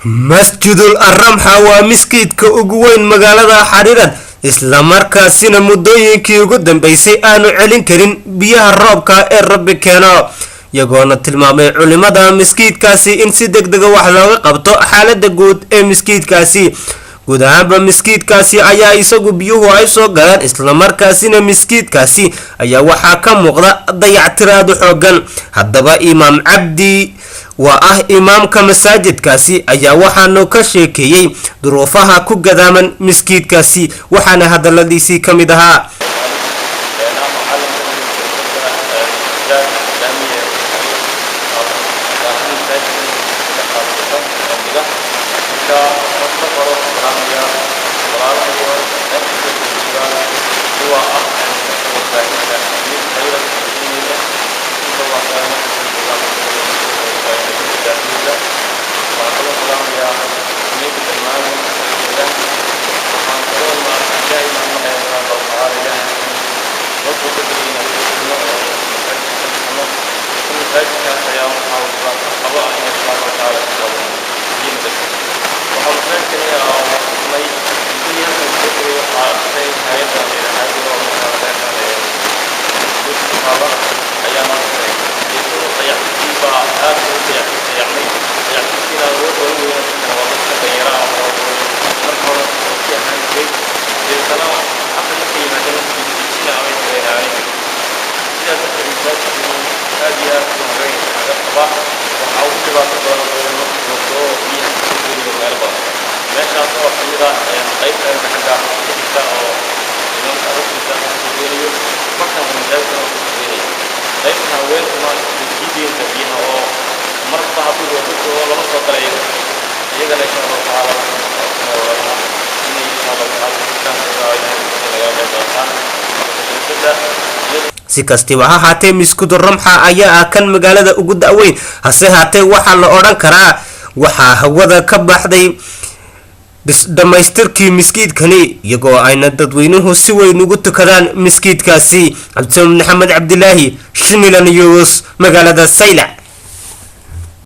Masjidul Aramxa waa miskiidka ugu weyn magaalada Xariirad, islamarkaasina muddooyinkii ugu dambeysay aanu celin karin biyaha roobka ee Rabbi keeno, iyagoona tilmaamay culimada miskiidkaasi in si deg dega wax looga qabto xaalada guud ee miskiidkaasi. Guud ahaanba miskiidkaasi ayaa isagu biyuhu ay soo galaan, islamarkaasina miskiidkaasi ayaa waxaa ka muuqda dayactiraadu xoogan. Haddaba Imaam Cabdi waa ah imaamka masaajidkaasi ayaa waxaanu ka sheekeeyey duruufaha ku gadaaman miskiidkaasi, waxaana hadaladiisii ka mid ahaa: Meeshaas oo kamid ah qaybta xagga ku xigta oo imaamka arrintiisa kasoo geenayo, markan masaajidkana uu kasoo geenayo qaybta haweenkuna way sii deynta biyaha oo marba hadduu roobadko lama soo gala iyaga. Iyagana insha Allahu tacaala waxaan walaalaha inay insha Allahu tacaala dadkaankooda inay naga qayb qaataan madrasada. Si kastiba ha haatee, Miskudu Ramxa ayaa ah kan magaalada ugu da-weyn, hase haatee waxaa la odhan karaa waxaa hawada ka baxday dhammaystirkii miskiidkani, iyagoo ayna dadweynuhu si weyn ugu tukadaan miskiidkaasi. Cabdisamad Maxamed Cabdilaahi, Shinilan News, magaalada Saylac.